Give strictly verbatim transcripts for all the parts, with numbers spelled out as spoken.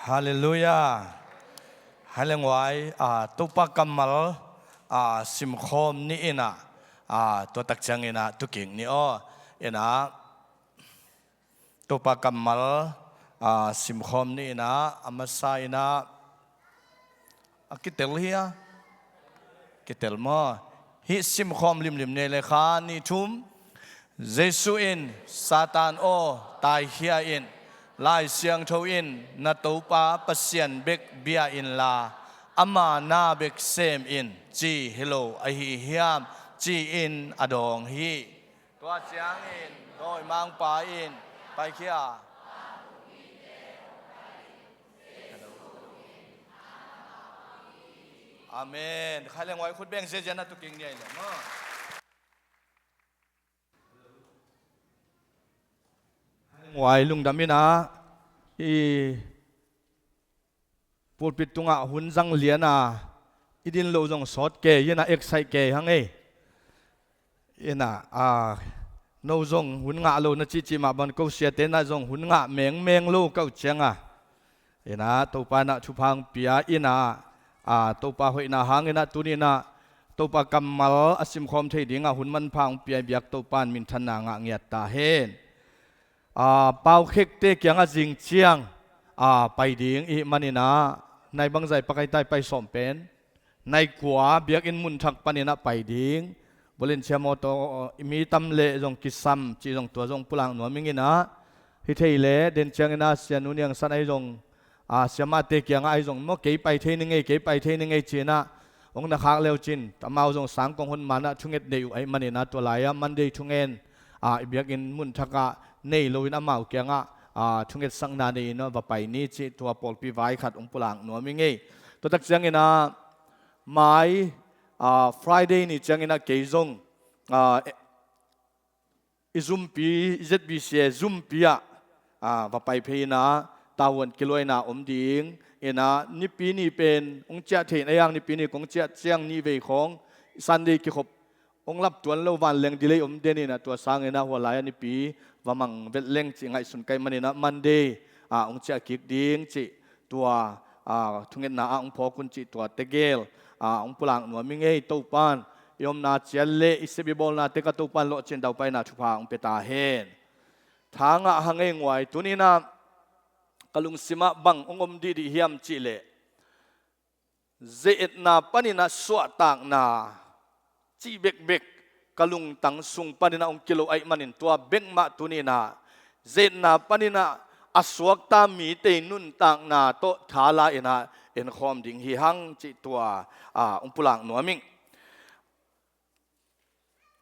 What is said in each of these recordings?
Halleluiah. Hai le nguai, a, Topa kammal, a, simkhawm ni in ah, a, tua tak ciangin ah tukik ni aw. In ah, Topa kammal, a, simkhawm ni in ah, a masa in ah, a kitel hia? Kitel maw? Hih simkhawm limlim ni le kha, ni thum. Jesu in, Satan aw, taikhia in, Lai Siangtho in, na Topa Pasian bek bia inla, ama na bek sem in, ci hi lo ahi hiam, ci-in a dawng hi. Tua ciangin dawimangpa in paikhia. Amen. Khai le nguai khut beng ziazia na tuking ni ai le maw? Nguai lungdam in ah, i pulpit tungah hun zang lian a, i din lo zong sawt kei in ah, excite kei hang ei. In ah, a, no zong hun ngah lo na cihcih mah bang, ko siate in ah zong hun ngah mengmeng lo ka uh ciang a. In ah, Topa in ah thupha hong pia in ah, a, Topa hoihna hang in ah tuni in ah, Topa kammal a simkhawm thei ding a hun manpha hong pia i biak Topa in minthanna ngah ngiat ta hen. A, paukhekte kiangah zing ciang, a, pai ding i hih manin ah, nai bangzah i pakai ta i pai sawm pen? Nai kua biakinn mun thak panin ah pai ding. Volunteer mawtaw, i mi tam leh zong kisam cih zong tua zong pulak nuam ing in ah. Hi thei leh den ciangin ah Sia Nu Niang San ahi zong, a, siamahte kiangah ahi zong maw, kei pai thei ni ngei, kei pai thei ni ngei ci-in ah hong na khak le uh cin, amau zong sang kong hon man ah thunget nei uh ahih manin ah tua lai-ah Monday thungen, a, i biakinn mun thakah nei loin amau kiangah, a, thungetsakna nei-in ah va pai ni cih tua pawlpi vai khat hong pulak nuam ing ei. Tua tak ciangin ah mai, a, Friday ni ciangin ah kei zong, a, i zumpi, i Z B C A zumpi ah, a, va pai phei in ah, tavuan kiluaina om ding in ah, Nipi ni pen hong ciah thei in a, yang Nipi ni kong ciah ciang nih vei khawng, Sunday kikhop hong lap tuan lo, vanleng delay om den in ah, tua sangin ah hua lai-ah Nipi va mang vet leng cih ngaihsun ka hih manin ah Monday, a, hong ciah kik ding cih tua, a, thungetna ah hong phawk un cih tua tegel, a, hong pulak nuam ing ei. Topa'n i omna ciat leh i sep i bawlna tek ah Topa'n lawhcin daupaina thupha hong pia ta hen. Tha ngah hang ei nguai, tuni in ah ka lungsim ah bang hong om dihdih hiam cih leh, ze-etna panin ah suahtakna cih bekbek ka lungtang sung panin ah hong kilo ahih manin tua bek mah tuni in ah ze-etna panin ah a suakta mite nuntakna tawh tha la in ah enkhawm ding hi hang cih tua, a, hong pulak nuam ing.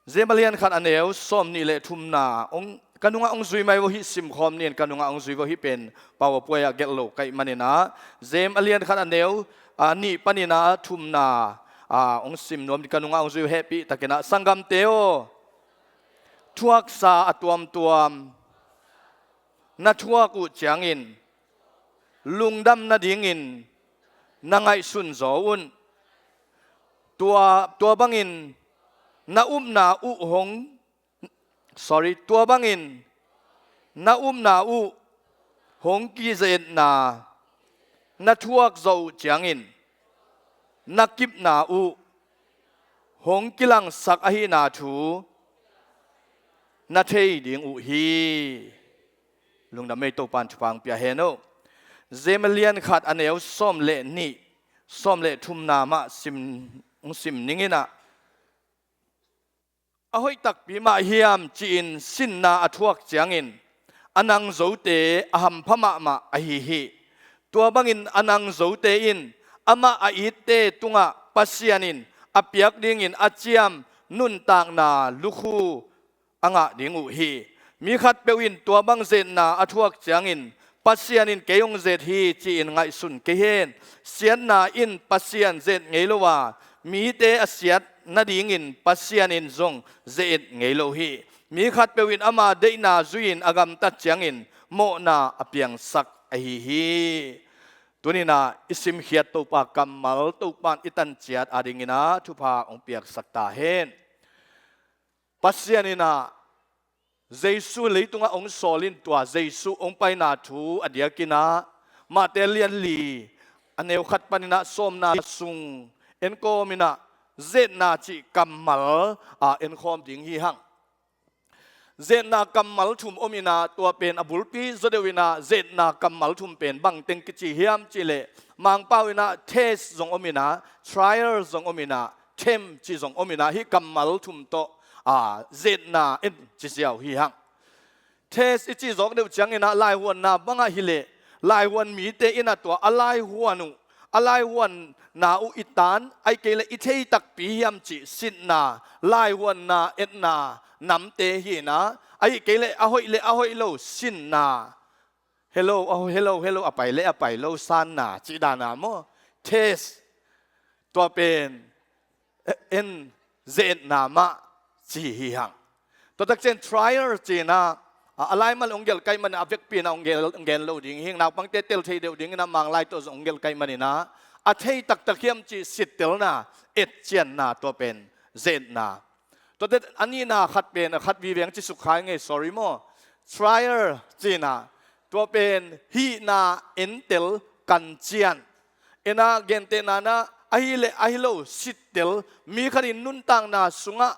Jem a lian khat a neu sawm nih le thumna hong, ka nungah hong zui mai vo hih, simkhawm ni in ka nungah hong zui vo hih pen, PowerPoint ah gelh lo ka hih manin ah. Jem a lian khat a neu, a, nih panin ah thumna, a, hong sim nuam ni, ka nungah hong zui vo, hehpih takin ah. Sanggamte aw, thuaksa a tuamtuam na thuak uh ciangin lungdam nadingin na ngaihsun zaw un. Tua, tua bangin na upna uh hong, sorry, tua bangin na upna uh hong kize-etna na thuak zawh uh ciangin na kipna uh hong kilangsak ahihna thu na thei ding uh hi. Lungdam ei, Topa'n thupha hong pia hen aw. Jem a lian khat a neu sawm le nih, sawm le thumna mah sim, hong sim ning in ah. A hoih takpi mah hiam ci-in sinna a thuak ciangin a nangzote a hampha mahmah ahi hi. Tua bangin a nangzote in amah a itte tungah Pasian in a piak dingin a ciam nuntakna lukhu a ngah ding uh hi. Mi khatpeuh in tua bang ze-etna a thuak ciangin Pasian in kei hong ze-et hi ci-in ngaihsun kei hen. Siatna in Pasian ze-et ngei lo a, mite a siat nadingin Pasian in zong ze-et ngei lo hi. Mi khatpeuh in ama deihna zui-in a gamtat ciangin mawhna a piangsak ahi hi. Tuni in ah i simkhiat Topa kammal Topa'n i tanciat adingin ah thupha hong piaksak ta hen. Pasian in ah Jesu leitungah hong sawl in, tua Jesu hong paina thu a diakin ah Mate lian li a neu khat panin ah sawmna sung enkawm in ah, zetna cih kammal a enkhawm ding hi hang. Zetna kammal thum om in ah, tua pen a bulpi zaw deuh in ah, zetna kammal thum pen bangteng kici hiam cih leh, Mangpau in ah test zong om in ah, trial zong om in ah, tempt cih zong om in ah, hih kammal thum tawh a zetna en ci ziau hi hang. Test i cih zawk deuh ciangin ah laihuanna bangah hi leh, laihuan mite in ah tua a laihuan uh, a laihuanna uh i tan, ahih kei leh i thei takpi hiam cih sitna, laihuanna etna namte hi in ah, ahih kei leh a hoih leh a hoih lo sinna, hello, a hoih, hello, hello, a pai leh a pai lo sanna cih dan a maw. Test, tua pen en, zetna mah ci hi hang. Tua tak ciang trial ci in ah, a, a laimal hong gelh ka hih manin a vekpi in ah hong gelh, hong gen lo ding hi hang. Naupangte tel thei deuh ding in ah Manglai tawh zong hong gelh ka hih manin ah, a thei taktak hiam cih sittelna, etcianna, tua pen zetna. Tuate a nihna khat pen, a khat vive hang ci suk kha ing ei, sorry maw. Trial ci in ah, tua pen hihna entel, kancian. In ah gentehna in ah, ahi leh ahi lo sittel, mi khat in nuntakna sungah,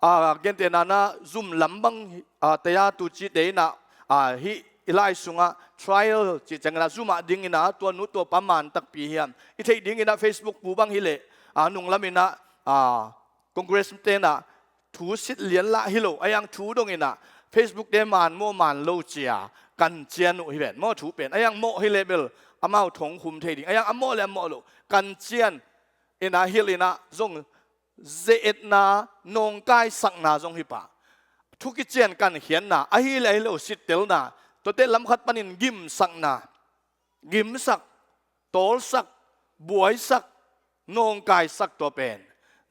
a, gentehna in ah zum lam bang, a, taya tucite in ah, a, hih i lai sungah trial cih ciangin ah zum ah ding in ah, tua nu tua pa man takpi hiam. I theih ding in ah Facebook bu bang hi leh, a, nunglam in ah, a, Congress te in ah thu sit lian lah hi lo, ahi hang thu dong in ah, Facebook te man maw man lo ci a kancian uh hi ven maw, thu pen. Ahi hang mawh hi leh bel amau thong khum thei ding. Ahi hang a mawh leh a mawh lo, kancian in ah hilh in ah zong ze-etna, nawngkaisakna zong hi pah. Thu kician kankhiatna, ahi leh ahi lo sittelna, tuate lam khat panin gimsakna, gimsak, tawlsak, buaisak, nawngkaisak, tua pen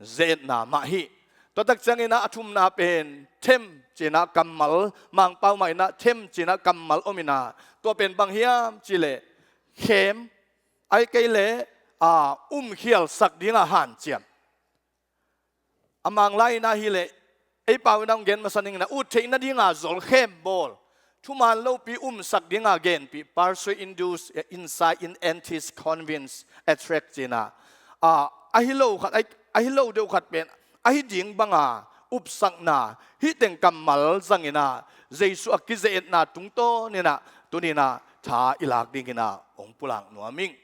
ze-etna mah hi. Tua tak ciangin ah a thumna pen tempt ci in ah kammal, Mangpau mah in ah tempt ci in ah kammal om in ah, tua pen bang hiam cih leh khem, ahih kei leh, a, umkhialsak ding a hanciam. A Manglai in ah hi leh, ei pau in ah hong gen masa ning in ah, ut theih nading a zol khem bawl, thuman lopi umsak ding a genpih, persuade, induce, incite, entice, convince, attract ci in ah, a, ahi lo khat, ahi, ahi lo deuh khat pen ahi ding bang a upsakna, hih teng kammal zang in ah, Jesuh a kize-etna tungtawn in ah tuni in ah tha i lak ding in ah hong pulak nuam ing.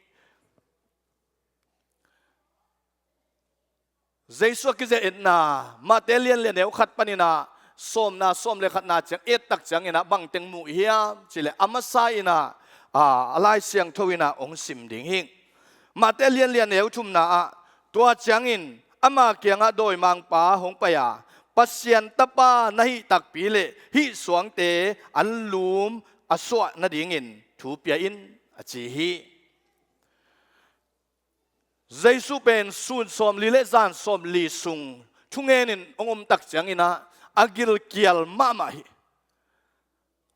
Jesuh a kize-etna, Mate lian li a neu khat panin ah sawmna sawm le khatna ciang, et tak ciangin ah bangteng mu hiam cih leh, a masa in ah, a, a Lai Siangtho in ah hong sim ding hi. Mate lian li a neu thumna ah, tua ciangin ama kiangah dawimangpa hong pai a, Pasian Tapa na hih takpi leh hih suangte anlum a suah nadingin thu pia in, a ci hi. Jesuh pen sun sawmli le zan sawmli sung thungen in hong om tak ciangin ah, a gilkial mahmah hi.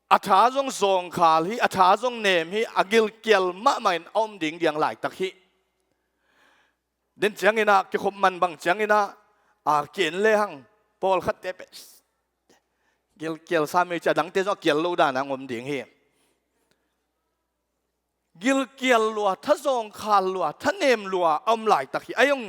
A tha zong zawngkhal hi, a tha zong nem hi, a gilkial mahmah in a om ding diang laitak hi. Den ciangin ah, kikhop man bang ciangin ah, a, ki-en le hang, pawlkhatte pen gilkial sa mei ci a, dangte zong a kial lo dan a hong om ding hi. Gilkial lua, thazawngkhal lua, thanem lua a om laitak hi. Ahi zong,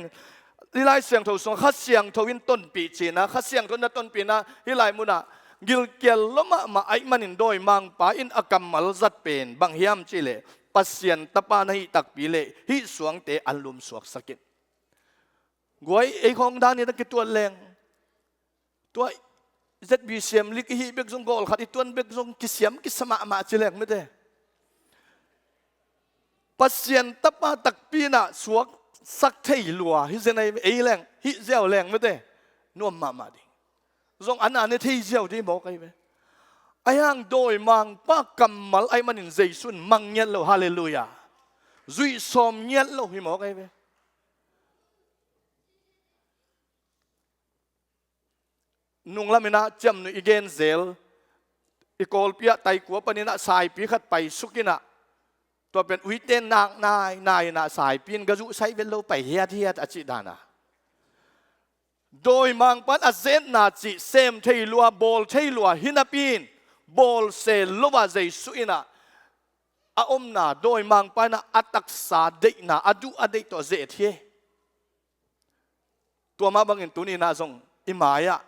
hih Lai Siangtho sungah Kha Siangtho in tonpih ci in ah, Kha Siangtho in a tonpih in ah, hih lai munah gilkial lua mahmah ahih manin dawimangpa in a kammal zat pen bang hiam cih leh, Pasian Tapa na hih takpi leh hih suangte anlum suaksak in. Guai, ei khawng dan in a kituat leng, tua Z B C M lik i hih bek zong, gawl khat i tuan bek zong kisiam kisa mahmah ci leng mite. Pasian Tapa takpi in ah suaksak thei lua hi zen ahi, ei leng, hih ziau leng mite, nuam mahmah ding. Zong a na ne thei ziau ding mawk ahi ve. Ahi hang dawimangpa kammal ahih manin Jesuh in mang ngiat lo, halleluiah. Zuih sawm ngiat lo hi mawk ahi ve. Nunglam in ah ciamnuih i gen zel, i Kawlpi ah Taikua panin ah saipi khat paisuk in ah, tua pen uite nak nai nai in ah saipi in ga zuhsai vet lo pai hiathiat a cih dan a. Dawimangpa in a zetna cih sem thei lua, bawl thei lua hi napi in, bawl se lo a Jesuh in ah a omna, dawimangpa in ah a taksa deihna, a duh a deih tawh zet hi. Tua mah bangin tuni-in ah zong i mai-ah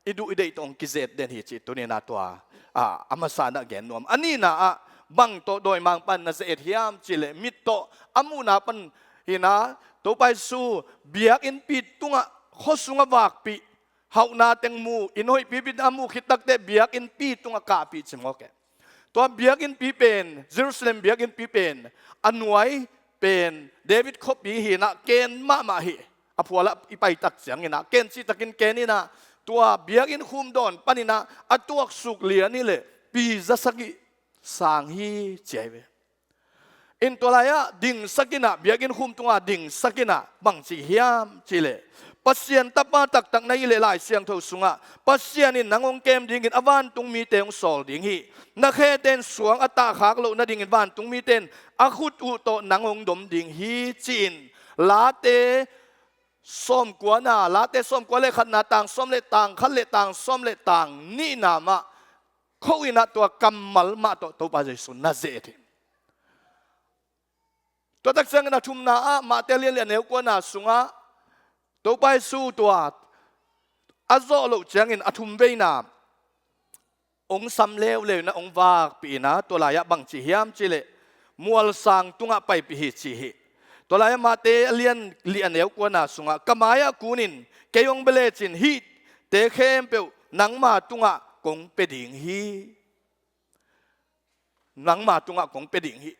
i duh i deih tawh hong kizet den hi cih tuni-in ah tua, a, a masa-in ah gen nuam. A nihna ah bang tawh dawimangpa in na zet hiam cih leh, mit tawh a muhna pan hi-in ah, Topa Jesu biakinnpi tungah khua sungah vakpih, hauhna teng mu, inn hoihpipi a muh khit takteh biakinnpi tungah kahpih ci mawk e. Tua biakinnpi pen, Jerusalem biakinnpi pen, a nuai pen David khuapi hi-in ah ken mahmah hi. A phualah i pai tak ciangin ah ken cihtakin ken in ah, tua biakinn khum dawn panin ah a tuaksuk lian hi leh pi za sagih sang hi ci ahi ve. In tua lai-ah dingsak in ah, biakinn khum tungah dingsak in ah bang ci hiam cih leh, Pasian Tapa taktak na hih leh Lai Siangtho sungah Pasian in nang hong kem dingin a vantung mite hong sawl ding hi. Na khete in suang a tahkhak loh nadingin vantung mite in a khut uh tawh nang hong dom ding hi, ci-in Late sawmkuana, Late sawmkua le khatna, tang sawm le tang khat le tang sawm le tang nihna mah kho in ah tua kammal mah tawh Topa Jesu na zet hi. Tua tak ciangin a thumna ah Mate lian li a neu kuana sungah Topa Jesu tua a zawh loh ciangin a thum veina hong sam leuleu in ah hong vakpih in ah, tua lai-ah bang ci hiam cih leh, mualsang tungah paipih hi ci hi. Tua lai-ah Mate a lian li a neu kuana sungah, ka mai-ah kun in kei hong bia lecin hihte khempeuh nangma tungah kong pia ding hi. Nangma tungah kong pia ding hi.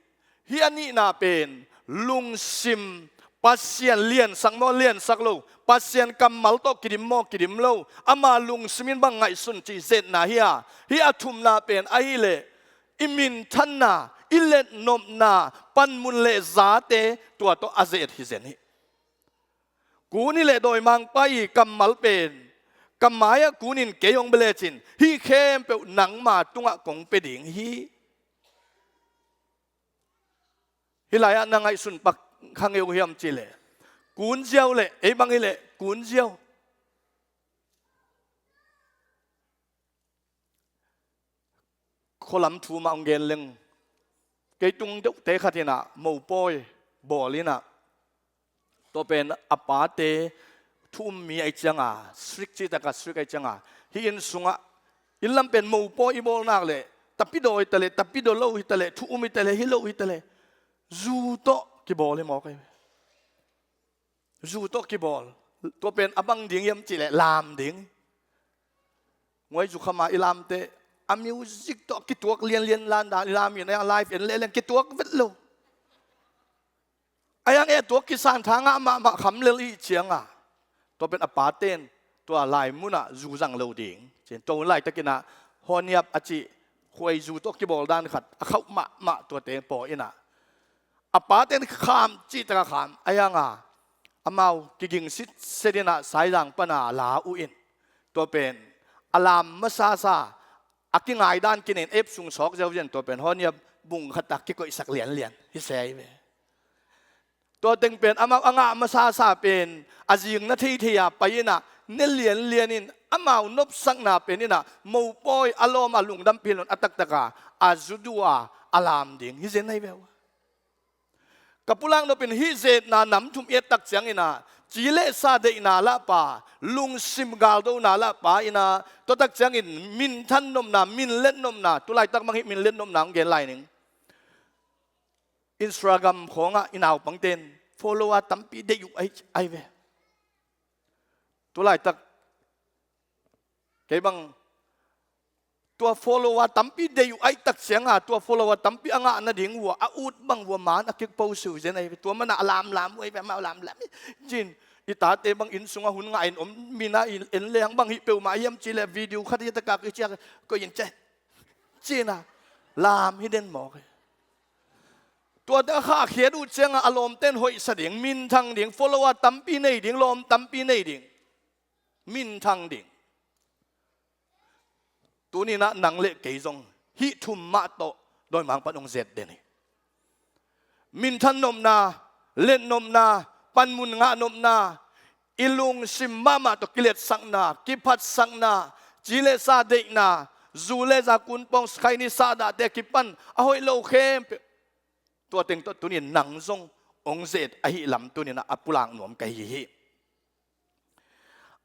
Hih a nihna pen lungsim, Pasian liansak maw, liansak lo, Pasian kammal tawh kidim maw, kidim lo, ama lungsim in bang ngaihsun cih zetna hi a, hih a thumna pen ahih leh i minthanna, i letnopna, panmun le zate tua tawh a zet hi zen hi. Kun hi leh dawimangpa i kammal pen, ka mai-ah kun in kei hong bia lecin hih khempeuh nangma tungah kong pia ding hi. Hih lai-ah na ngaihsun pak kha ngei uh hiam cih leh, kun ziau leh, ei bang hi leh kun ziau. Khualam thu mah hong gen leng, kei tung deuhte khat in ah mopawi bawl in ah, tua pen a pate thu um mi ahih ciangin, strict cih tak a strict ahih ciangin, hih inn sungah, inn lam pen mopawi i bawl nak leh, tapidaw hi ta leh, tapidaw lo hi ta leh, thu um hi ta leh, hi lo hi ta leh, zu tawh kibawl hi mawk ahi. Zu tawh kibawl. Tua pen a bang ding hiam cih leh lam ding. Nguai zu kham a i lamte, a music tawh kituak lianlian, lan dan i lam in, a live en leh leng kituak vet lo. A hiang e tuak kisan tha ngah mahmah kham lel i hih ciangin, tua pen a pate in tua lai munah zu zang lo ding ci-in, tua hun laitakin ah Haw Niap a cih khuaizu tawh kibawl dan khat a khauh mahmah, tuate pawi in ah, a pate in kham cih tak a kham, a hiang a, amau kiging sitset in ah Saizang pan a la uh in, tua pen a lam masasa, a kingai dan kinen, ep sung sawk ziau zen, tua pen Haw Niap bung khat ah kikoihsak lianlian hi se ahi ve. Tua teng pen amau a ngah masasa pen a zing na theithei a pai in ah, ne lianlian in, amau nopsakna pen in ah, mopawi a lawm a lungdampih lo-in a taktak a, a zu duh a, a lam ding hi zen ahi ve uh. Ka pulak nop in hih zetna nam thum i et tak ciangin ah, ci le sa deihna lah pa, lungsim galdona lah pa in ah, tua tak ciangin minthan nopna, minlet nopna, tu laitak bang hih minlet nopna hong gen lai ning. Instagram khawngah i naupangte in follower tampi deih uh ahi, ahi ve. Tu laitak kei bang tua follower tampi deih uh ahi tak ciangin, tua follower tampi a ngah nading uh a, a ut bang uh a man a kik po siu zen ahi ve. Tua man a lamlam uh ahi ve, amau lamlam hi ci-in. I tate bang inn sungah hun ngah in om, mi na in en leng bang hih peuhmah hiam cih leh video khat hi tak a, koi in ciah, koi in ciah ci-in ah lam hi den mawk hi. Tuate a khahkhiat uh ciangin a lawmte in hoihsa ding, minthang ding, follower tampi nei ding, lawm tampi nei ding, minthang ding. Tuni-in ah nang le kei zong hih thum mah tawh dawimangpa in hong zet den hi. Minthan nopna, let nopna, panmun ngah nopna, i lungsim mahmah tawh kiletsakna, kiphatsakna, ci le sa deihna, zu le za, kunpawng, khaini, sahdahte a kipan a hoih lo khempeuh, Tua teng tawh tuni-in nang zong hong ze-et ahih lam tuni-in ah a pulak nuam ka hi hi.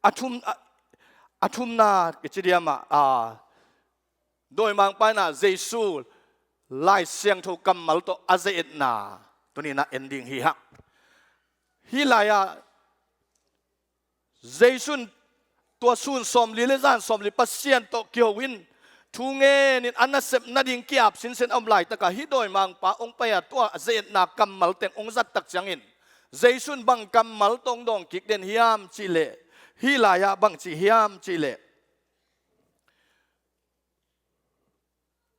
A thum, a, a thumna kici diam ah, a, dawimangpa in ah Jesu Lai Siangtho kammal tawh a ze-etna tuni-in ah en ding hi hang. Hih lai-ah Jesu in tua sun sawmli le zan sawmli Pasian tawh kiho in thu ngenin a nasep nading ki-ap sinsen a om laitakah hih dawimangpa hong pai-a tua ze-etna kammal teng hong zat tak ciangin Jesu in bang kammal tawh hong dawng kik den hiam cihleh, hih lai-ah bang ci hiam cihleh,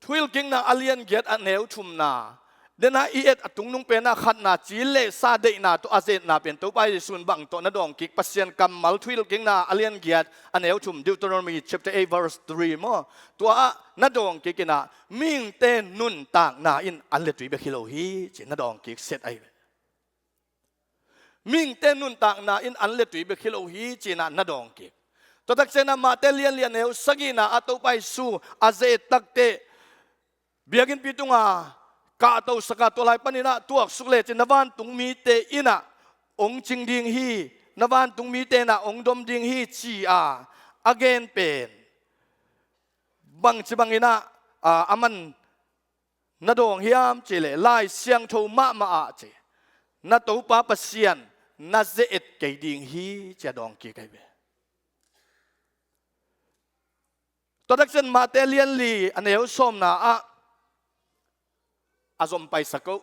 Thuhilhkikna a lian giat a neu thumna, den a i et a tungnung pen ah khatna, ci le sa deihna tawh a ze-etna pen Topa Jesu in bang tawh na dawng kik, Pasian kammal, Thuhilhkikna a lian giat a neu thum, Deuteronomy chapter eight verse three maw? Tua ah na dawng kik in ah, mihingte nuntakna in an le tui bek hi lo hi, ci na dawng kik set ahi ve. Mihingte nuntakna in an le tui bek hi lo hi, ci-in ah na dawng kik. Tua tak ciangin ah Mate lian li a neu sagihna ah Topa Jesu a ze-et takteh biakinnpi tungah kahtosak a, tua lai panin ah tuaksuk lecin na vantung mite in ah hong cing ding hi, na vantung mite in ah hong dom ding hi, ci-a a gen pen bangci bangin ah, a, aman na dawng hiam cihleh, Lai Siangtho mahmah ah ci, na Topa Pasian na ze-et kei ding hi, ci a dawng kik ahi ve. Tua tak ciang Mate lian li a neu sawmna ah a zom paisak uh.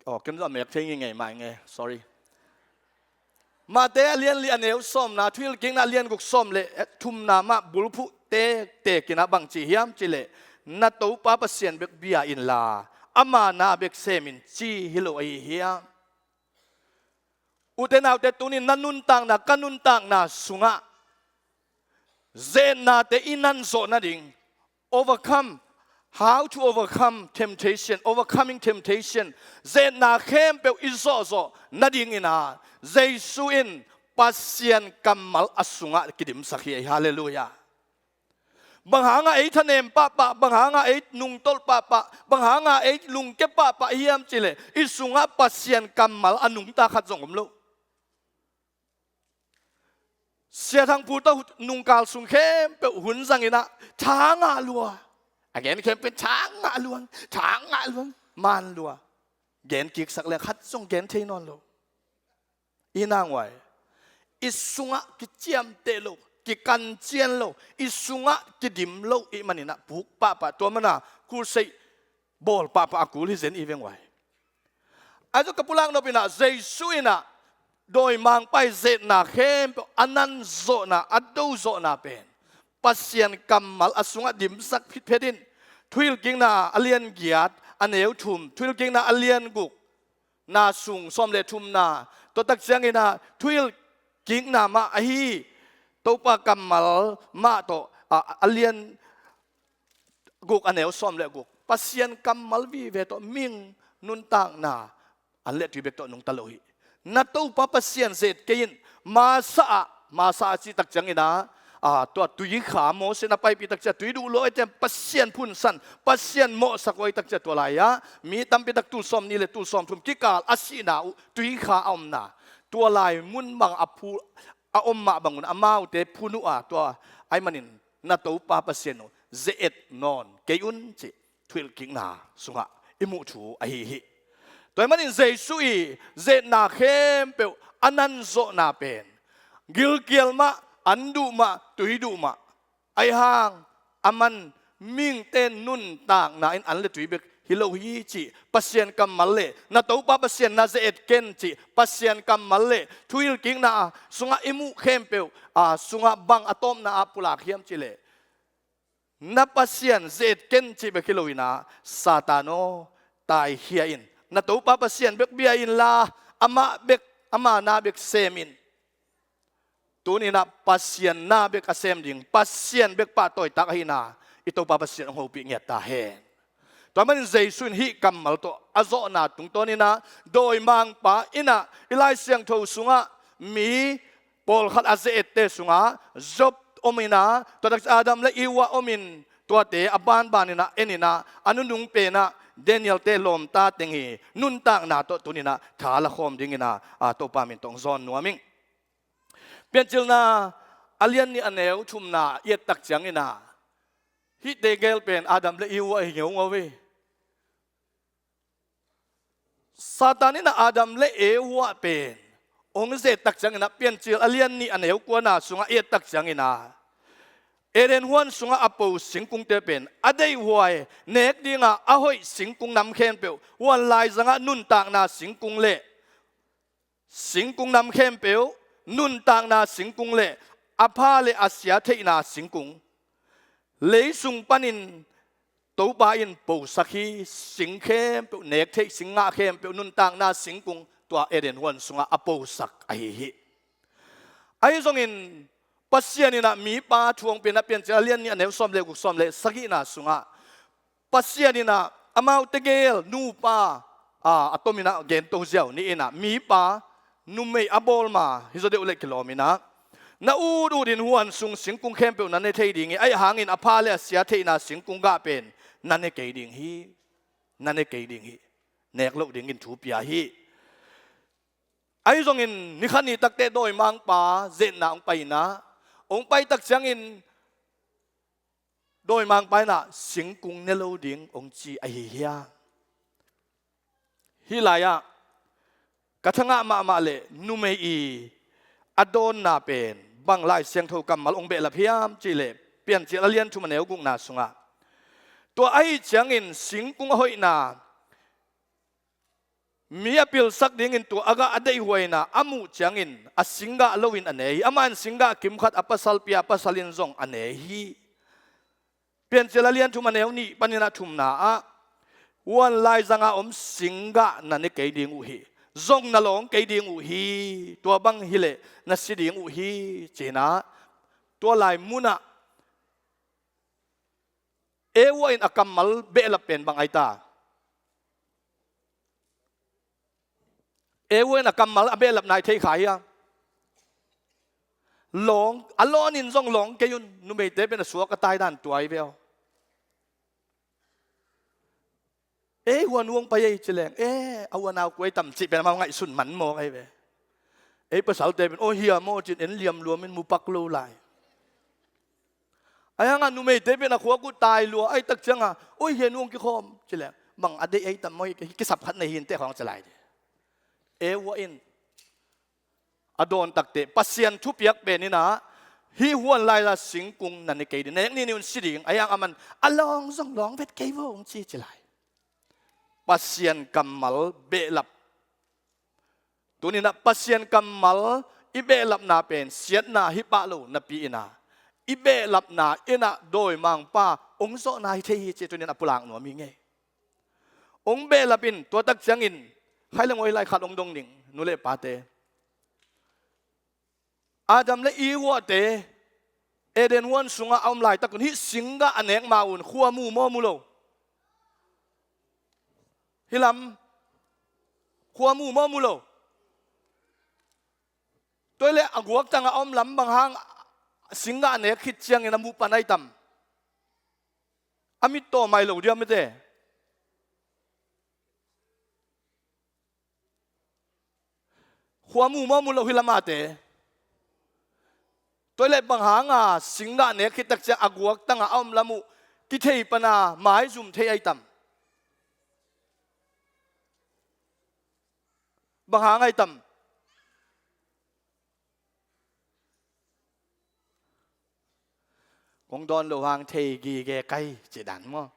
Aw, ken zong a mek thei ngei ngei mah ing e, sorry. Mate a lian li a neu sawmna, Thuhilhkikna a lian guk sawm le thumna mah bulphuh tektek in ah bang ci hiam cihleh, na Topa Pasian bek bia inla, ama na bek sem in, ci hi lo ahi hiam? Ute naute, tuni-in na nuntakna, ka nuntakna sungah ze-etnate i nan zawh nading, overcome, how to overcome temptation, overcoming temptation, ze-etna khempeuh i zawhzawh nadingin ah Jesu in Pasian kammal a sungah kidimsak hi. Halleluiah. Bang hangah ei thanem pahpah, bang hangah ei nungtolh pahpah, bang hangah ei lungke pahpah hiam cihleh, i sungah Pasian kammal a nungta khat zong om lo. Sia Thang Phu tawh nungkal sung khempeuh hun zangin ah tha ngah lua. A gen khempeuh tha ngah lua, tha ngah lua, man lua. Gen kiksak leng khat zong gen thei nawn lo. I nang uai, i sungah kiciamteh lo, kikancian lo, i sungah kidim lo i hih manin ah puk pahpah, tua mana crusade bawl pahpah a kul hi zen i veng uai. Ahi zong ka pulak nop in ah Jesu in ah dawimangpa i ze-etna khempeuh a nan zawhna, a do zawhna pen Pasian kammal a sungah dimsak phitphet in, Thuhilhkikna a lian giat a neu thum, Thuhilhkikna a lian guk na sung sawm le thumna, tua tak ciangin ah Thuhilhkikna mah ahi, Topa kammal mah tawh, a, a lian guk a neu sawm le guk, Pasian kammal vive tawh mihing nuntakna an le tui bek tawh nungta lo hi. Na Topa Pasian ze-et kei in, Masa ah, Masa a cih tak ciangin ah, a, tua tuikha, Moses na paipih tak ciang tui duh lua, ei ciang Pasian phunsan, Pasian mawhsak uh, ei tak ciang tua lai-ah mi tampi tak tul sawm nih le tul sawm thum kikal a sihna uh, tuikha a omna, tua lai mun bang a phu, a om mah bangun amaute phun uh a, tua ahih manin na Topa Pasian uh ze-et nawn kei un, cih Thuhilhkikna sungah i muh thu ahi hi. Tua ahih manin Jesu i ze-etna khempeuh a nan zawhna pen gilkial mah, an duh mah, tui duh mah, ahih hang aman mihingte nuntakna in an le tui bek hi lo hi, cih Pasian kammal le na Topa Pasian na ze-et ken, cih Pasian kammal le Thuhilhkikna sungah i muh khempeuh, a, sungah bang a tawpna ah pulak hiam cihleh, na Pasian ze-et ken cih bek hi lo in ah, Satan aw, taikhia in, na Topa Pasian bek bia inla, amah bek, ama na bek sem in. Tuni-in ah Pasian na bek a sem ding, Pasian bek pahtawi tak ahihna i Topa Pasian hong hopih ngiat ta hen. Tua ahih manin Jesu in hih kammal tawh a zawhna tungtawnin ah, dawimangpa in ah i Lai Siangtho sungah mi pawlkhat a ze-ette sungah Job om in ah, tua tak ciang Adam le Eva om in, tuate a banbanin ah en in ah, a nunung pen ah Daniel-te lawmta teng hi. Nuntakna tawh tuni-in ah tha lakhawm dingin ah, a, Topa min tawh hong zawn nuam ing. Piancilna a lian nih a neu thumna i et tak ciangin ah, hihte gel pen Adam le Eve uh ahi ngeungau ve. Satan in ah Adam le Eve uh pen hong ze-et tak ciangin ah, Piancil a lian nih a neu kuana sungah i et tak ciangin ah, Eden huan sungah a po singkungte pen a deihhuai, nek dingah a hoih singkung nam khempeuh, huan laizangah nuntakna singkung le singkung nam khempeuh, nuntakna singkung le a pha le a sia theihna singkung, lei sung panin Topa in posak hi. Sing khempeuh, nek theih sing ngah khempeuh, nuntakna singkung, tua Eden huan sungah a posak ahi hi. Ahi zongin Pasian in ah mipa thu hong piakna, Piancil a lian nih a neu sawm le guk, sawm le sagihna sungah Pasian in ah amaute gel, nupa, a, a tomin ah gento ziau ni in ah, mipa, numei a bawl ma hi zaw deuh leh kilawm in ah, na ut utin huan sung singkung khempeuh na ne thei ding hi. Ahi hangin a pha le a sia theihna singkung gah pen na ne kei ding hi. Na ne kei ding hi. Nek loh dingin thu pia hi. Ahi zongin ni khat ni takteh dawimangpa ze-etna hong pai in ah, hong pai tak ciangin dawimangpa in ah singkung ne lo ding hong ci ahi hiam? Hih lai-ah ka thangah mahmah leh numei i a dawnna pen bang Lai Siangtho kammal hong behlap hiam cih leh, Piancil a lian thum a neu gukna sungah, tua ahih ciangin singkung a hoihna, mi a pilsak dingin tua a gah a deihhuaina a muh ciangin a singgah loin a ne hi. Amah in singgah kimkhat a pasal pia, a pasal in zong a ne hi. Piancil a lian thum a neu nih panin ah thumna ah, huan laizangah om singgah na ne kei ding uh hi. Zong na lawng kei ding uh hi. Tua bang hileh na si ding uh hi, ci-in ah, tua lai munah Eva in a kammal behlap pen bang ai ta? Eva in a kammal a behlapna i theih kha hia? Lawng, a lawnin zong lawng kei un, numeite pen a suak a tai dan tua hi ve aw. Ei, huan uang pai ei ci leng, e, a huan au kuai tam cih pen amau ngaihsun man mawk ahi ve. Ei pasalte pen, aw hia maw cin en liamluamin mu pak lo lai. Ahi hangah numeite pen a khuak uh tai lua ahi tak ciangah, oi hia nuang kikhawm ci leng, bang a deih ahi tam maw, kisap khat nei hi inteh khawng ci lai. Eva in a dawn takteh Pasian thupiak pen in ah, hih huan laila singkung na ne kei ding, nek ni ni un si ding, ahi hang aman a lawng zong lawng vet kei vo hong ci ci lai. Pasian kammal behlap. Tuni-in ah Pasian kammal i behlapna pen siatna hi pah lo napi-in ah, i behlapna in ah dawimangpa hong zawhna hi thei hi cih tuni-in a pulak nuam hi ngei. Hong behlap in, tua tak ciangin, khai le ngawi lai khat hong dong ning, nu le pate. Adam le Eva te Eden huan sungah a om laitak un hih singgah a nek ma un khua mu maw mu lo? Hih lam khua mu maw mu lo? Tua leh a guaktangah a om lam bang hang singgah a nek khit ciangin a muh pan ahi tam? A mit tawm mai lo diam mite. Khua mu maw mu lo hih lamate. Tua leh bang hanga singgah nek khit tak ciang a guaktangah a om lam uh kithei pana maizum thei ahi tam? Bang hang ahi tam? Kong dawn lo hang thei gige kai ci dan maw?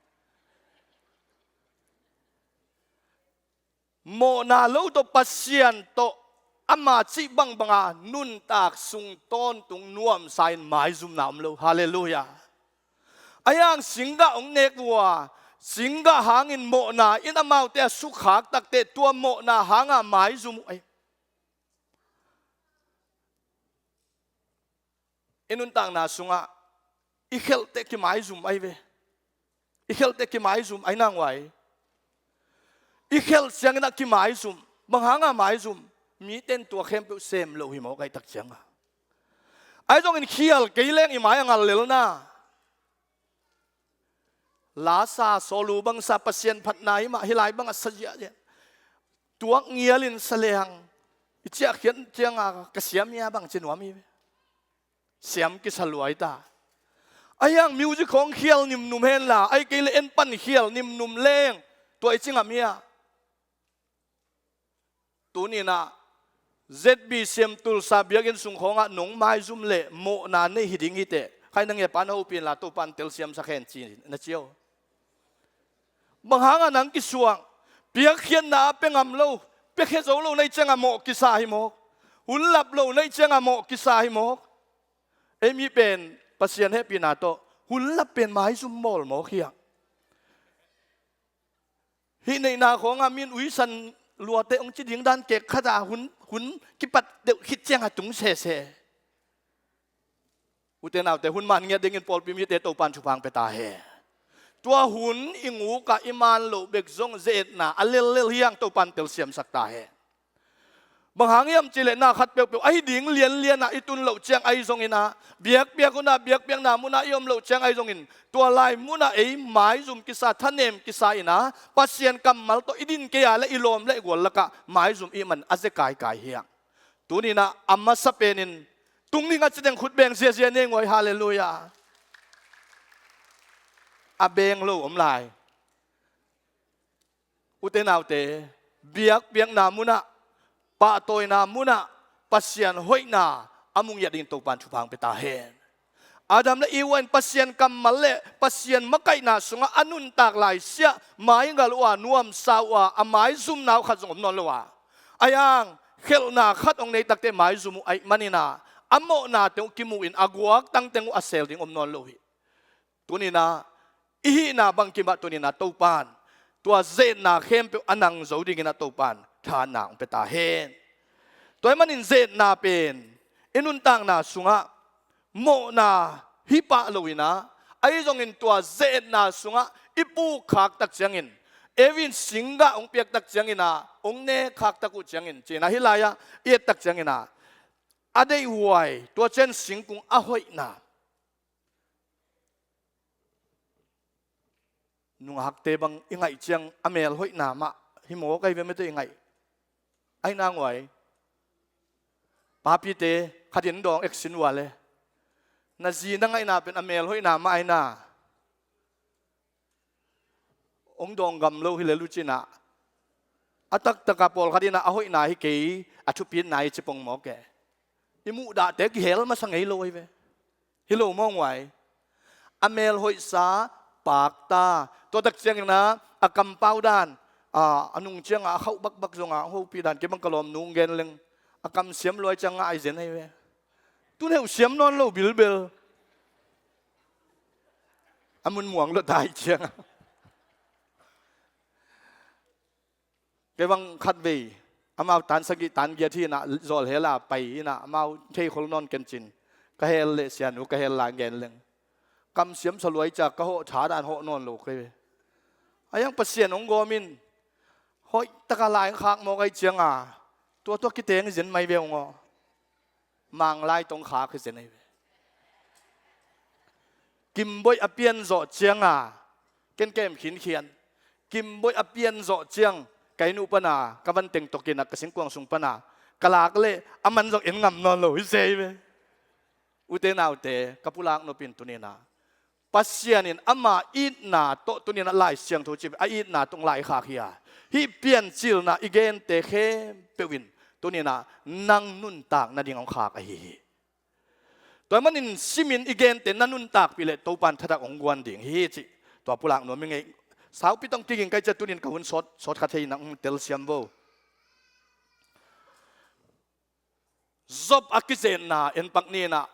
Mawhna lo tawh Pasian tawh ama cih bangbanga nuntak sung tawntung nuamsa in maizumna om lo. Halleluiah. Ahi hang singgah hong nek uh a, singgah hangin mawhna in amaute a sukkhak takteh tua mawhna hanga maizum uh ahi. I nuntakna sungah i khelhteh kimaizum ahi ve. I khelhteh kimaizum ahi nang uai. I khelh ciangin ah kimaizum. Bang hanga maizum? Mite in tua khempeuh sem lo hi mawk ahi tak cianga. Ahi zongin khial kei leng i mai a ngal lelna. Lasa, sawlu bangsa, Pasian phatna hi mah, hih lai bangah sa ziahziah. Tuak ngialin sa leng i ciahkhiat cianga ka siam hia bang ci nuam hi ve. Siam kisa luai ta. Ahi hang music khawng khial nimnum henla, ahi kei le en pan khial nimnum leng tua i ci ngam hia? Tuninah Z B C M Tulsa biakinn sung khawngah nong maizum le mawhna nei hi ding hiteh, khai na ngiapa na hopih inla Topan telsiamsak hen ci na ci aw. Bang hangah nang kisuang? Piakkhiatna a pia ngam lo, piakhia zo lo na hih ciangah mawh kisa hi mawk. Hun lap lo na hih ciangah mawh kisa hi mawk. Ei mi pen Pasian hehpihna tawh hun lap pen maizum mawl mawk hi hang. Hih neihna khawngah min uisan luate hong ci ding dan kek khatah hun, hun kipat deuh khit ciangah tung sese. Ute naute, hun man ngiat dingin pawlpi mite Topan thupha hong pia ta hen. Tua hun i ngukah i man loh bek zong ze-etna a lellel hi hang, Topan telsiamsak ta hen. Bang hang hiam cihleh na khat peuhpeuh ahi ding lianlianah i tun loh ciang ahi zonginah, biakpiak hunah, biakpiakna munah i om loh ciang ahi zongin, tua lai munah ei maizum kisa, thanem kisa inah, Pasian kammal tawh i din kei a le i lawm le i gual lakah maizum i hih man a ze kaikai hi hang. Tuninah a masa penin tung ding a ci teng khut beng ziazia nei nguai, halleluiah. A beng lo om lai. Ute naute, biakpiakna munah, pahtawina munah Pasian hoihna a mu ngiat dingin Topan thupha hong pia ta hen. Adam le Eva in Pasian kammal le Pasian makaihna sungah a nuntak laisiah maigal uh a, nuamsa uh a, a maizumna uh khat zong om nawn lo a. Ahi hang khelhna khat hong nei takteh maizum uh ahih maninah a mawhnate uh kimuhin a guaktangteng uh a sel ding om nawn lo hi. Tuninah i hihna bangkimah tuninah Topan tua ze-etna khempeuh a nang zo dinginah Topan thahatna hong pia ta hen. Tua ahih manin ze-etna pen i nuntakna sungah mawhna hi pah loinah, ahi zongin tua ze-etna sungah i pukkhak tak ciangin, Eve in singgah hong piak tak cianginah, hong nekkhak tak uh ciangin cinah hih lai-ah i et tak cianginah, a deihhuai, tua ciang singkung a hoihna. Nungakte bang i ngaih ciang a melhoihna mah hi mawk ahi ve, mete i ngaih. Ahi nanguai. Papite khatin dawng eksin uh a le, na zi na ngaihna pen a melhoihna mah ahi na. Hong dawng gam lo hi le lucinah, a taktaka pawlkhat inah a hoihna hi kei, a thupitna hi ci pong mawk e. I muhdahte kihel masa ngei lo ahi ve. Hi lo maw nguai? A melhoihsa pakta, tua tak cianginah a kampau dan, a, a nung ciangah a khauh bakbak zongah hong hopih dan, kei bang ka lawm nung gen leng a kamsiam luai ciangah ai zen ahi ve. Tun heuh siam nawn lo bilbel. A mun muang lo tai ciangah. Kei bang khatvei amau tan sagih tan giat hi inah zawlhela pai inah amau theikhol nawn kencin. Ka hel leh sianu ka hel la gen leng, kamsiam sa luai ca ka hawh tha dan hawh nawn lo kei ve. A iang Pasian hong gawm in hoih taka lai khak mawk ahi cianga, tua tua kiteng zen mai ve ung aw. Manglai tong khak hi zen ahi ve. Kimboih a pian zawh cianga, ken kem khinkhian. Kimboih a pian zawh ciang, ka inn uh pana ka van teng tokinah ka singkuang sung pana ka lak leh a man zong en ngam nawn lo hi se hi ve. Ute naute, ka pulak nopin tuninah Pasian in ama itna tawh tuninah Lai Siangtho cih a itna tawh lai khak hi a, hih piancilna i gente khempeuh in tuninah nang nuntak nading hong khak ahi hi. Tua manin simin i gente na nuntakpih leh Topan thatak hong guan ding hi cih tua pulak nuam i ngei. Saupi tawng kiging kai ciah tunin ka hun sawt, sawt khat hei nang telsiam vo. Job a kizenna en pak ninah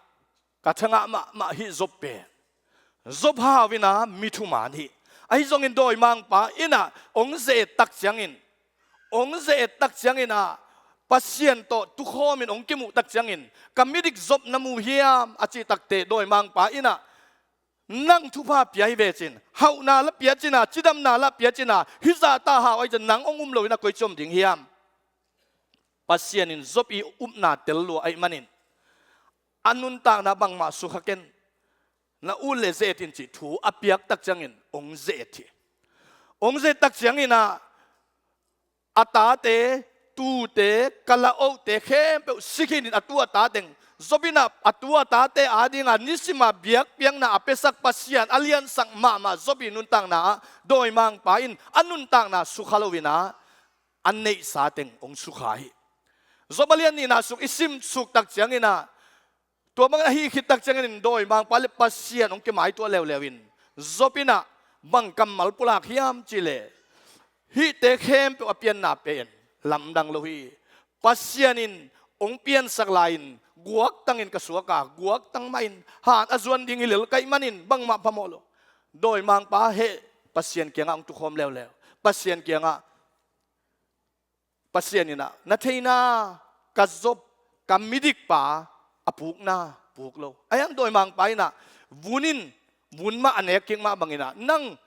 ka thangah mahmah hih Job pen Job hau inah mi thuman hi. Ahi zongin dawimangpa inah hong ze-et tak ciangin, hong ze-et tak cianginah Pasian tawh tukhawmin hong kimuh tak ciangin, ka midik Job na mu hiam a cih takteh dawimangpa inah nang thupha pia hi vecin, hauhna la pia cina, cidamna la pia cina, hih zahta hau ahi cian nang hong um loinah koi ci om ding hiam? Pasian in Job i upna tel lua ahih manin a nuntakna bangmah sukha ken. na ut le zet in cih thu a piak tak ciangin hong zet hi. Hong zet tak ciangin ah a tate, tute, kala ohte khempeuh si khin in a tu a ta teng, Job in ah a tu a tate ading a nisim a biakpiakna a piasak Pasian a liansak mahmah Job i nuntakna ah dawimangpa in a nuntakna sukha lo in ah a neihsa teng hong sukha hi. Job a lian nihna sung i sim suk tak ciangin ah tua bang a hih khit tak ciangin dawimangpa le Pasian hong kimaituah leuleu in Job in ah bang kammal pulak hiam cih leh, hihte khempeuh a pianna pen lamdang lo hi. Pasian in hong piansak lai-in guaktangin ka suak a, guaktang mah in han a zuan ding hi lel ka hih manin bangmah phamawh lo. Dawimangpa heh Pasian kiangah hong tukhawm leuleu. Pasian kiangah Pasian in ah, na theihna, ka Job, ka midikpa a pukna puk lo. Ahi hang dawimangpa in ah vun in, vun mah a nek kik mah bangin ah, nang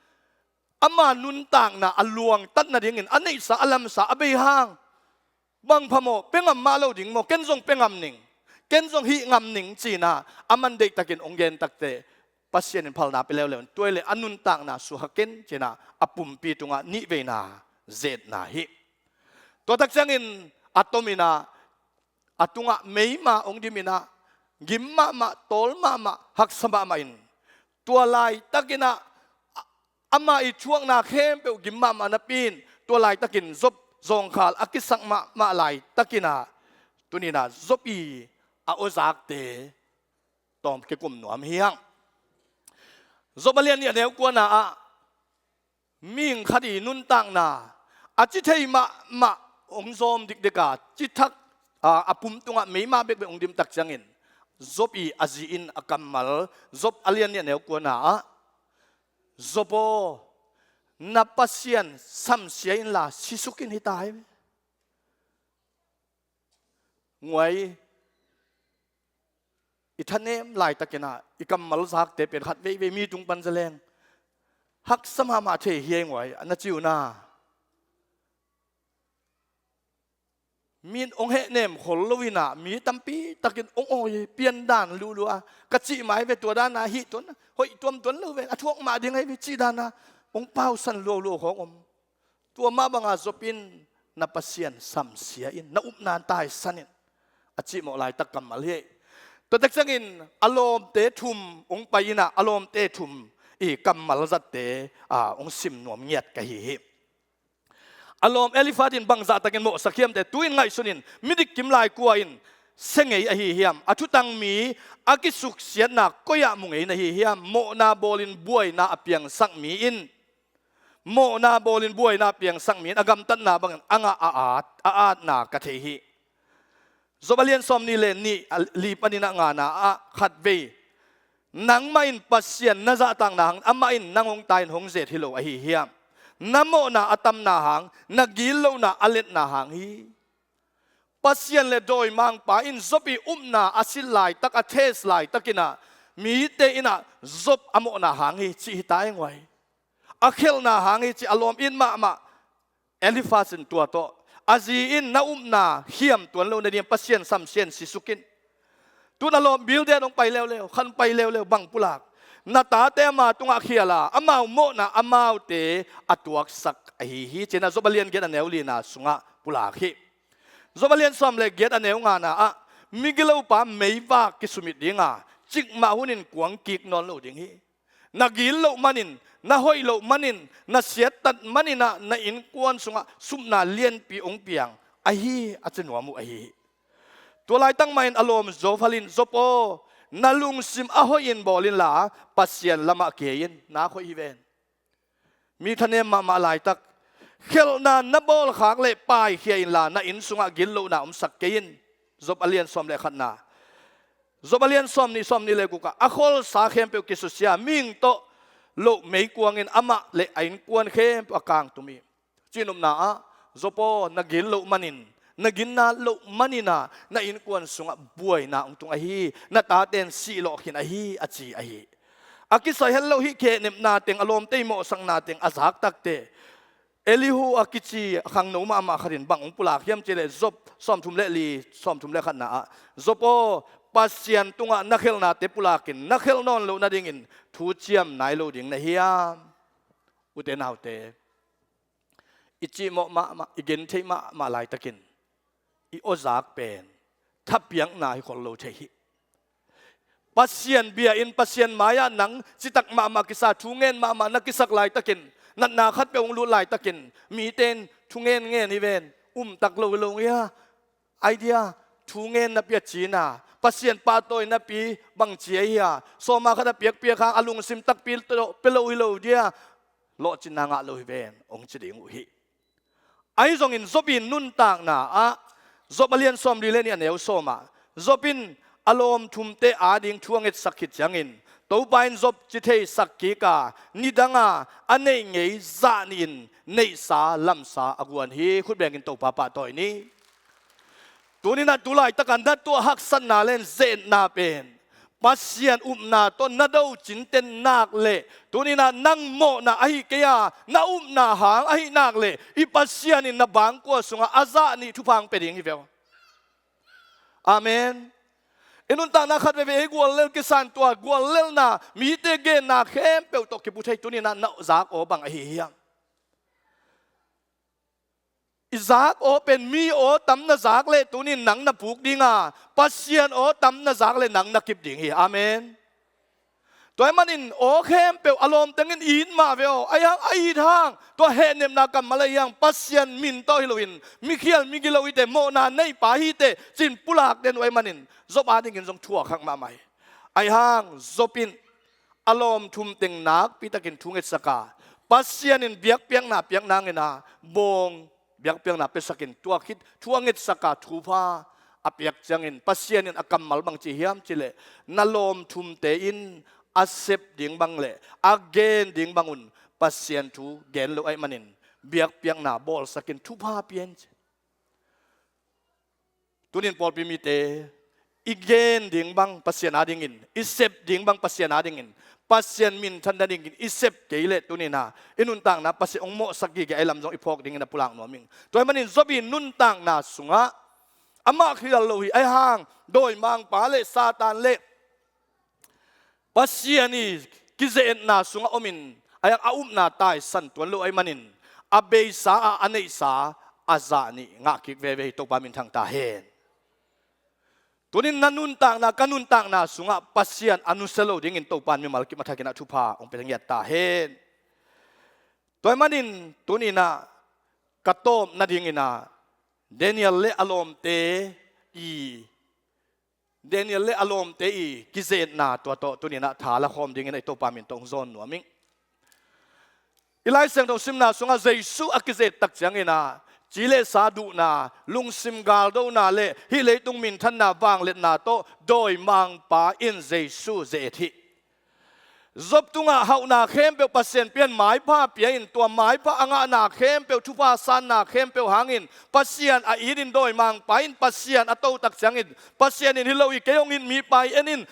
ama nuntakna a luangtat nadingin a neihsa a lamsa a bei hang bang phamawh, pia ngam mah lo ding maw, ken zong pia ngam ning, ken zong hih ngam ning ci-in ah aman deihtakin hong gen takteh Pasian in phalna pia leuleu in tua hi leh a nuntakna sukha ken ci-in ah a pumpi tungah nihveina zetna hi. Tua tak ciangin a tom in ah a tungah meima hong dim in ah gim mahmah, tawl mahmah, haksa mahmah in tua laitakin ah ama i thuakna khempeuh gim mahmah napi in tua laitakin Job zawngkhal a kisak mahmah laitakin ah tuni in ah Job i a awzakte tawm kikum nuam hi hang. Job a lian nih a neu kuana ah mihing khat i nuntakna a ci thei mahmah hong zawm dikdik a, ci thak a, a pum tungah meima bekbek hong dim tak ciangin Job i a zi in a kammal, Job a lian nih a neu kuana ah, Job aw, na Pasian samsia inla sisuk in hi ta hi ve. Nguai, i thanem laitakin ah i kammal zakte pen khat veivei mi tung pan zaleng haksa mahmah thei hi ei nguai, a na ci uh na. Mi in hong hehnem khol lo in ah mi tampi takin hong awi piandan luhlua, ka cih mai ve tua dan a hih tuan, hoih tuam tuan lo ve, a thuak mah ding ahi ve cih dan a hong pausan lualuau khawng om. Tua mah banga Job in na Pasian samsia in, na upna taisan in, a cihmawh laitak kammal hi. Tua tek ciangin a lawmte thum hong pai in ah a lawmte thum i kammal zatte a hong sim nuam ngiat ka hi hi. A lawm Eliphaz in bangzah takin mawhsak hiam teh, tu-in ngaihsun in, midik kimlai kua in sia ngei ahi hiam? A thutang mi a kisuksiatna koi-ah mu ngei na hi hiam? Mawhna bawlin buaina a piangsak mi in, mawhna bawlin buaina a piangsak mi in a gamtatna bangin a ngah a at, a atna ka thei hi. Job a lian sawmnih le nih, a li panin a ngana ah khatvei, nangmah in Pasian na zahtakna hangin amah in nang hong tai-in hong zet hi lo ahi hiam? Na mawhna a tamna hang, na gitlohna a letna hang hi. Pasian le dawimangpa in Job i upna a silh laitak, a test laitakin ah mite in ah Job a mawhna hang hi cih hi ta ei nguai. A khelhna hang hi cih a lawm it mahmah Eliphaz in tua tawh, a zi in na upna khiam tuan lo nading Pasian samsia in sisuk in. Tu-in a lawm Bildad hong pai leuleu, khan pai leuleu, bang pulak? Na tate ama tungah khial a, amau mawhna amaute a tuaksak ahi hi, ci-in ah Job a lian giat a neu lina sungah pulak hi. Job a lian sawm le giat a neu ngana ah, migilopa meivak kisumit ding a, cikmah hunin kuang kik nawn lo ding hi. Na gitloh manin, na hoih loh manin, na siattat manin ah na innkuan sungah supna lianpi hong piang ahi, a ci nuam uh ahi hi. Tua laitak mahin a lawm Zophar in, Job aw, na lungsim a hoih in bawl inla Pasian lamah kei in, nak hoih hi ven. Mi thanem mahmah laitak, khelhna na bawlkhak leh paikhia inla na inn sungah gitlohna omsak kei in. Job a lian sawm le khatna, Job a lian sawmnih, sawmnih le guk ah, a kholsa khempeuh kisusia, mihing tawh loh meikuang in amah le a innkuan khempeuh a kangtum hi. Cih nopna ah, Job aw, na gitloh manin, na ginna loh manin ah na innkuan sungah buaina hong tung ahi, na taten sih lawh khin ahi, a ci ahi. A kisai het loh hih khehnepna teng, a lawmte i mawhsakna teng a zak takteh Elihu a kici a khangno mahmah khat in bang hong pulak hiam cih leh, Job sawmthum le li, sawmthum le khatna ah, Job aw, Pasian tungah na khelhnate pulakin na khelh nawn loh nadingin thu ciam nai lo ding na hiam? Ute naute, i cihmawh mahmah, i gentheih mahmah laitakin i awzak pen thapiakna hi khol lo thei hi. Pasian bia in Pasian mai-ah nang citak mahmah kisa, thu ngen mahmah na kisak laitakin, natna khat peuh hong lut laitakin mite in thu ngen ngen hi ven, umtak lo hi lo hia? Idea, thu ngen napi a cina, Pasian pahtawi napi bang ci ahi hia? Sawma khat a piakpiak hang a lungsim takpi tawh pia lo hi lo dia? Lawhcinna ngah lo hi ven, hong ci ding uh hi. Ahi zongin Job in nuntakna ah, Job a lian sawmli le nih a neu sawmah, Job in a lawm thumte ading thu a ngetsak khit ciangin, Topa in Job ci theisak kik a, nidanga a neih ngei zah nihin neihsa lamsa a guan hi. Khut bengin Topa pahtawi ni. Tuninah tu laitaka na tuah haksatna le zeetna pen Pasian upna tawh na do cinten nak leh, tuninah nang mawhna ahi kei a, na upna hang ahi nak leh, i Pasian in na bangkua sungah a zah nih thupha hong pia ding hi ve uh. Amen. I nuntakna khat veve ei guallel kisan tua guallelna mite genna khempeuh tawh kipu thei. Tuninah na zak aw bang ahi hiam? I zak aw pen mi aw tam na zak leh tunin nang na puk dinga, Pasian aw tam na zak leh nang na kip ding hi. Amen. Tua ahih manin aw khempeuh a lawmteng in it mah ve aw. Ahi hang a it hang tua hehnepna kammal ahi hang Pasian min tawh hi loin mikhial migilo hi teh, mawhna neipa hi teh ci-in pulak den uh ahih manin Job adingin zong thuak hak mahmah hi. Ahi hang Job in a lawm thum teng nakpi takin thu ngetsak a, Pasian in biakpiakna piak nangin a bawng biakpiakna piasakin tua khit thu a ngetsak a thupha a piak ciangin Pasian in a kammal bang ci hiam cih leh, na lawm thumte in a sep ding bang le a gen ding bangun Pasian thu gen lo ahih manin biakpiakna bawlsakin thupha pia in ci. Tunin pawlpi mite, i gen ding bang Pasian adingin, i sep ding bang Pasian adingin, Pasian minthan nadingin i sep kei leh tuninah i nuntakna Pasian hong mawhsak gige ahi lam zong i phawk dingin a pulak nuam ing. Tua ahih manin Job i nuntakna sungah amah khial lo hi. Ahi hang dawimangpa le Satan le Pasian i kizeetna sungah omin, a upna taisan tuan lo ahih manin a beisa a, a neihsa a zah nih ngah kik veve hi. Topa minthang ta hen. Tunin na nuntakna, ka nuntakna sungah Pasian a nusia lo dingin Topa in mimal kim a thakin a thupha hong pia ngiat ta hen. Tua ahih manin tuninah ka tawp nadingin a Daniel le a lawmte i Daniel le a lawmte i kizeetna tua tawh tuninah tha la khawm dingin a i Topa min tawh hong zawn nuam ing. I Lai Siangtho simna sungah Jesu a kizet tak ciangin a ci le sa duhna, lungsim galdona le hih leitung minthanna vangliatna tawh dawimangpa in Jesu ze-et hi. Job tungah hauhna khempeuh Pasian pian maipha pia in tua maipha a ngahna khempeuh, thupha sanna khempeuh hangin Pasian a itin dawimangpa in Pasian a to tak ciangin Pasian in hi lo hi, kei hong it mipa hi, en in,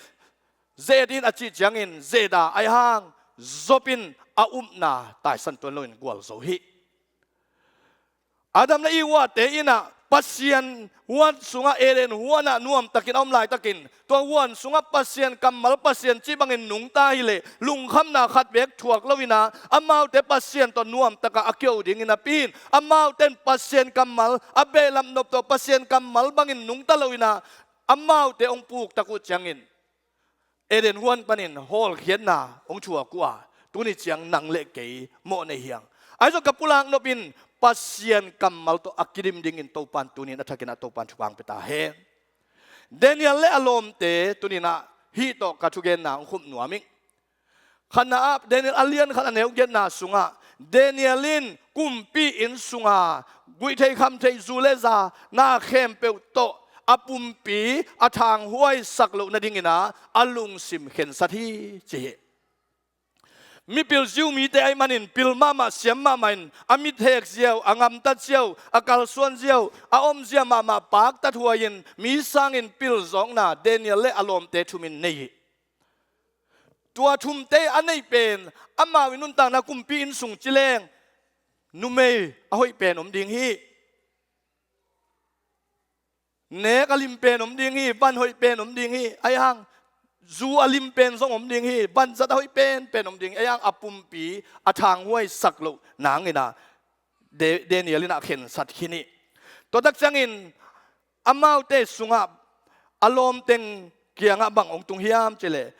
ze-et in a cih ciangin ze-et a, ahi hang Job in a upna taisan tuan loin gualzo hi. Adam le Eve te inah Pasian huan sungah, Eden huanah nuamtakin a om laitakin tua huan sungah Pasian kammal, Pasian cih bangin nungta hileh lungkhamna khat bek thuak loinah amaute Pasian tawh nuamtakah a kio dingin a pi in, amaute in Pasian kammal a behlap nop tawh Pasian kammal bangin nungta loinah amaute hong puktak uh ciangin Eden huan panin hawlkhiatna hong thuak uh a, tuni ciang nang le kei mawh nei hiang. Ahi zong ka pulak nop in Pasian kammal tawh a kidim dingin Topan tunin a thakin a Topan thupha hong pia ta hen. Daniel le a lawmte tuninah hih tawh ka thugenna hong khum nuam ing. Khatna ah Daniel a lian khat a neu giatna sungah Daniel in kumpi inn sunga guihtheih khamtheih zu le za na khempeuh tawh a pumpi a thanghuaisak loh nadingin ah a lungsim khensat hi ci hi. Mipil ziau mite ahih manin pil mahmah, siam mahmah in a mit hek ziau, a ngamtat ziau, a kalsuan ziau, a omzia mahmah paktat huai-in mi sangin pil zawkna Daniel le a lawmte thumin nei hi. Tua thumte a neih pen amau i nuntakna kumpi inn sung ci leng numei a hoih pen om ding hi. Nek a lim pen om ding hi, van hoih pen om ding hi, ahi hang zu a lim pen zong om ding hi, vanzat a hoih pen pen om ding hi, ahi hang a pumpi a thanghuai sak loh nang in ah De-, Daniel in ah khensat khin hi. Tua tak ciangin amaute sungah a lawmteng kiangah bang hong tung hiam cih leh,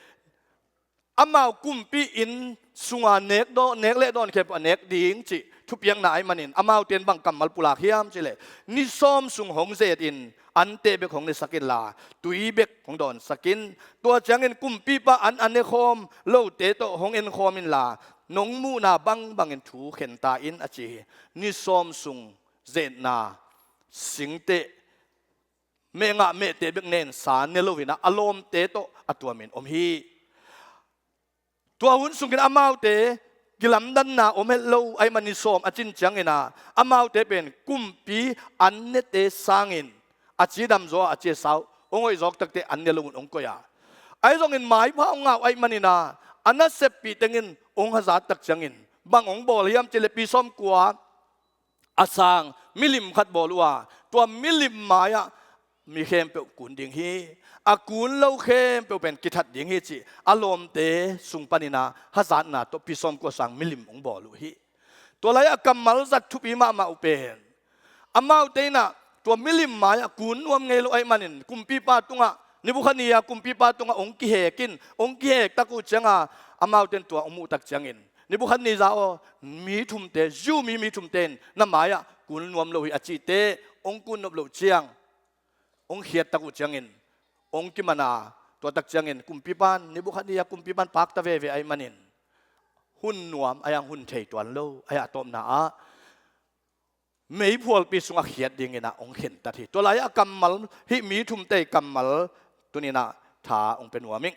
amau kumpi inn sunga nek daw-, nek leh dawn khempeuh a nek ding cih thupiakna ahih manin amaute in bang kammal pulak hiam cih leh, ni sawm sung hong zetin anteh bek hong nesak inla, tui bek hong dawnsak in. Tua ciangin kumpipa an a nekhawm lote tawh hong enkhawm inla, nong muhna bangbangin thu khenta in, a ci hi. Ni sawm sung zetna singteh, mehngah mehteh bek nensa ne loin ah, a lawmte tawh a tuamin om hi. Tua hun sungin amaute kilamdanna om het lo ahih man ni sawm a cin ciangin ah, amaute pen kumpi an nete sangin a cidam zaw a, a cia sau hong hoih zawk takteh an ne loin hong koih a, ahi zongin maipha hong ngah uh ahih manin ah, a naseppih tengin hong hazat tak ciangin bang hong bawl hiam cih leh, pi sawmkua a sang milim khat bawl uh a, tua milim mai-ah mi khempeuh kun ding hi, a kun lo khempeuh pen kithat ding hi cih a lawmte sung panin ah hazatna tawh pi sawmkua sang milim hong bawl uh hi. Tua lai-ah a kammal zat thupi mahmah uh pen, amaute in ah tua milim mai-ah kun nuam ngei lo ahih manin kumpipa tungah, Nebukhadnezzar kumpipa tungah hong kihek in, hong kihek tak uh ciangin, amaute in tua hong muh tak ciangin, Nebukhadnezzar aw, mi thumte, Jew mi, mi thumte in na mai-ah kun nuam lo hi, a cihte hong kun nop loh ciang, hong khiat tak uh ciangin, hong kiman a, tua tak ciangin kumpipa in, Nebukhadnezzar kumpipa in pakta veve ahih manin, hun nuam, ahi hang hun thei tuan lo, ahi hang a tawpna ah meiphualpi sungah khiat dingin ah hong khentat hi. Tua lai-ah a kammal, hih mi thumte kammal tuni-in ah tha hong pia nuam ing.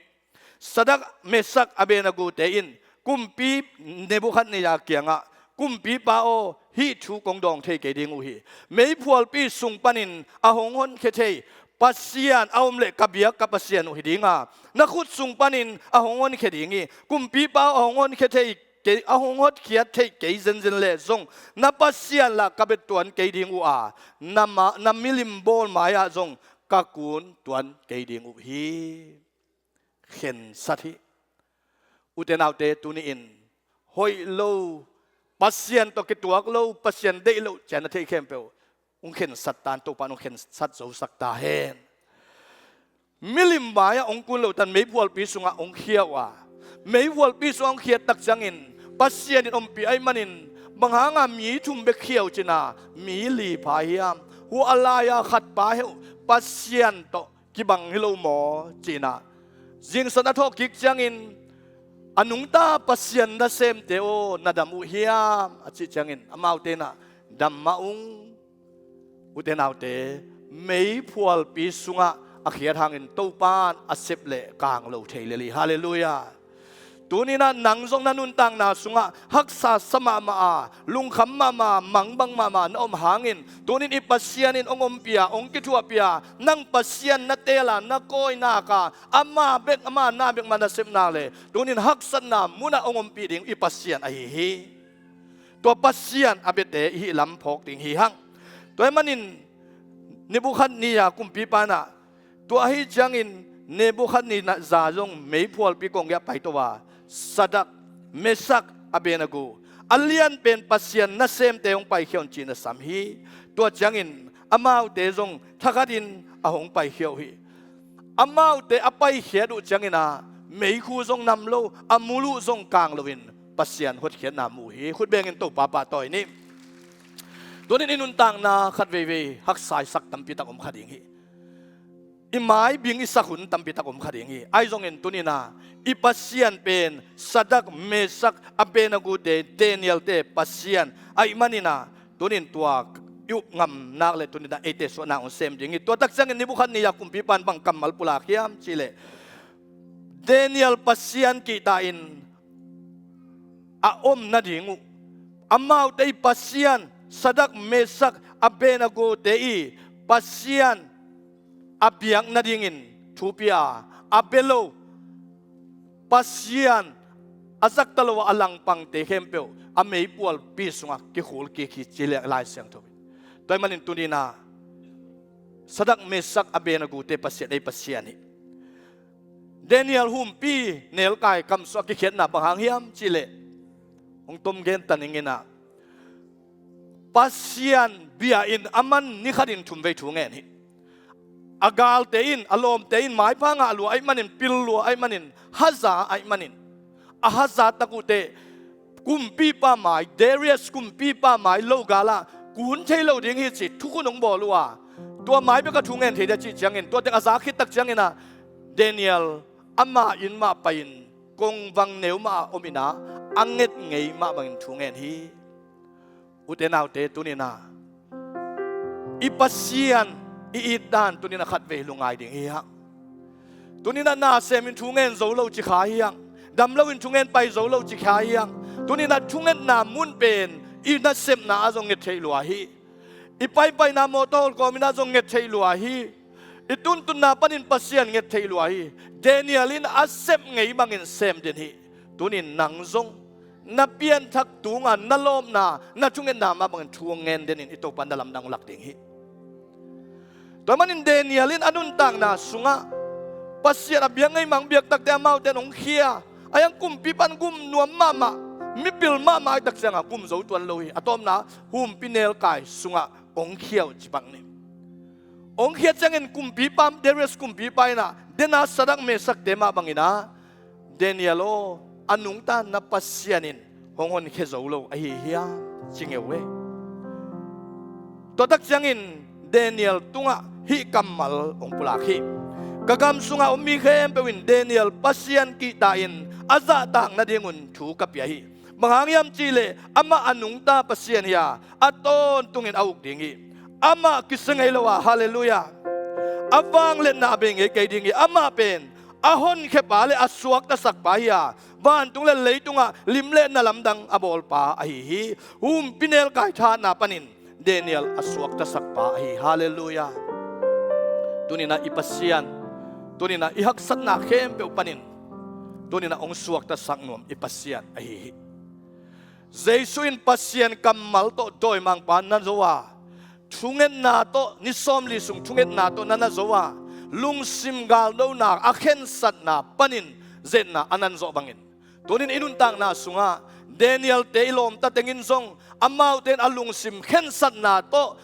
Sadrak, Mesak, Abednego-te in kumpi Nebukhadnezzar kiangah, "Kumpipa aw, hih thu kong dawng thei kei ding uh hi. Meiphualpi sung panin a hong honkhia thei Pasian a om leh ka biak ka Pasian uh hi ding a, na khut sung panin a hong honkhia ding hi. Kumpipa aw, a hong honkhia thei kei, a hong hotkhiat theih kei zenzen leh zong na Pasian lah ka bia tuan kei ding uh a, na ma-, na milim bawl mai-ah zong ka kun tuan kei ding uh hi." Khensat hi. Ute naute, tuni-in hoih lo, Pasian tawh kituak lo, Pasian deih loh ciang na theih khempeuh hong khensat tan, Topa in hong khensat zosak ta hen. Milim mai-ah hong kun lo tan, meiphualpi sungah hong khia uh a, meiphualpi sungah hong khiat tak ciangin Pasian in ompih ahih manin, "Bang hanga mi thum bek khia uh cin a, mi li pha hiam? Hua a lai-a khat pa heuh Pasian tawh kibang hi lo maw?" ci-in ah, zingsang a thawhkik ciangin, "A nungta Pasian nasemte aw, na dam uh hiam?" a cih ciangin, amaute in ah, "Dam mah ung." Ute naute, meiphualpi sungah a khiat hangin Topa in a sep leh kang lo thei lel hi. Halleluiah. Tuni-in ah nang zong na nuntakna sungah haksa sa mahmah a, lungkham mahmah a, mangbang mahmah na om hangin, tuni-in i Pasian in hong ompih a, hong kithuahpih a, nang Pasian na teel a, na kawi nak a, amah bek, amah na bek mah na sep nak leh, tuni-in haksatna munah hong ompih ding i Pasian ahi hi. Tua Pasian a biate i hih lam phawk ding hi hang. Tua ahih manin Nebukhadnezzar kumpipa in ah, tua ahih ciangin Nebukhadnezzar zong meiphualpi kongah pai to a, "Sadrak, Mesak, Abednego, a lianpen Pasian nasemte hong paikhia un," ci-in a sam hi. Tua ciangin amaute zong thakhatin a hong paikhia uh hi. Amaute a paikhiat uh ciangin ah, meikhu zong nam lo, a mulu zong kang loin Pasian hotkhiatna mu uh hi. Khut bengin Topa pahtawi ni. Tuni-in i nuntakna khat veivei haksa i sak tampi tak om kha ding hi. I maibing i sak hun tampi tak om kha ding hi. Ahi zongin tuni-in ah i Pasian pen Sadrak, Mesak, Abednego-te, Daniel-te Pasian ahih manin ah, tuni-in tua i up ngam nak leh tuni-in ah eite suahna hong sem ding hi. Tua tak ciangin Nebukhadnezzar kumpipa in bang kammal pulak hiam cih leh, Daniel Pasian kihta-in a om nading uh, amaute i Pasian, Sadrak, Mesak, Abednego-te i Pasian a biak nadingin thu pia a, a bia lo, Pasian a zakta lo a langpangte khempeuh a meiphualpi sungah kikhul kik hi ci leh Lai Siangtho in. Tua ahih manin tuni-in ah Sadak, Mesak, Abednego-te Pasian, ei Pasian hi. Daniel humpi nelkai kamsuah a kikhiatna bang hang hiam cihleh, hong tom gen ta ning in ah, Pasian bia in aman ni khatin thum vei thu ngen hi. A galte in, a lawmte in maipha ngah lua ahih manin, pil lua ahih manin, haza ahih manin, a haza tak uh teh kumpipa mai, Darius kumpipa mai lo gal ah kun thei lo ding hi ci thukhun hong bawl uh a, tua mai bek a thu ngen thei dia cih ciangin, tua teng a za khit tak ciangin ah, Daniel ama inn mah pai-in, kongvang neu mah ah om in ah, a nget ngei mah bangin thu ngen hi. Ute naute, tuni-in ah i Pasian i it dan tuni-in ah khatvei lungngai ding hi hang. Tuni-in ah na semin thu ngen zo lo ci kha hi hang. Dam loin thu ngen pai zo lo ci kha hi hang. Tuni-in ah thungetna mun pen i nasepna ah zong nget theih lua hi. I paipaina mawtaw hol kawmin ah zong nget theih lua hi. I tuntunna panin Pasian nget theih lua hi. Daniel in a sep ngei bangin sem den hi. Tuni-in nang zong na pianthak tunga na lawpna, na thungetna mah bangin thu hong ngen denin i Topa na lamdang lak ding hi. Tua manin Daniel in a nuntakna sungah Pasian a biak ngei mah hong biak takte amaute in hong khia. A hiang kumpipa in gum nuam mahmah, mipil mahmah ahih tak ciangah gum zo tuan lo hi. A tawpna humpi nelkai sungah hong khia uh ci pak ni. Hong khia ciangin kumpipa, Darius kumpipa in ah, den a Sadak, Mesakte mah bangin ah, Daniel aw, a nungta na Pasian in hong honkhia zo lo ahi hiam, ci ngeu e. Tua tak ciangin Daniel tungah hih kammal hong pulak hi. Ka gam sungah om mi khempeuh in Daniel Pasian kihta-in a zahtak nadingun thu ka pia hi. Bang hang hiam cihleh amah a nungta Pasian hi a, a tawntungin a uk ding hi. Amah kisia ngei lo a, halleluiah, a vangliatna a bei ngei kei ding hi. Amah pen a honkhiapa le a suaktasakpa hi a, vantung le leitungah lim le na lamdang a bawlpa ahi hi. Humpi nelkai thahatna panin Daniel a suaktasakpa ahi hi. Halleluiah. Tuni-in ah i Pasian, tuni-in ah i haksatna khempeuh panin, tuni-in ah hong suaktasak nuam i Pasian ahi hi. Jesu in Pasian kammal tawh dawimangpa na zo a, thungetna tawh, ni sawmli sung thungetna tawh na na zo a, lungsim galdona a khensatna panin ze-etna a na na zawh bangin, tuni-in i nuntakna sungah Daniel-te i lawmta teng in zong amaute in a lungsim khensatna tawh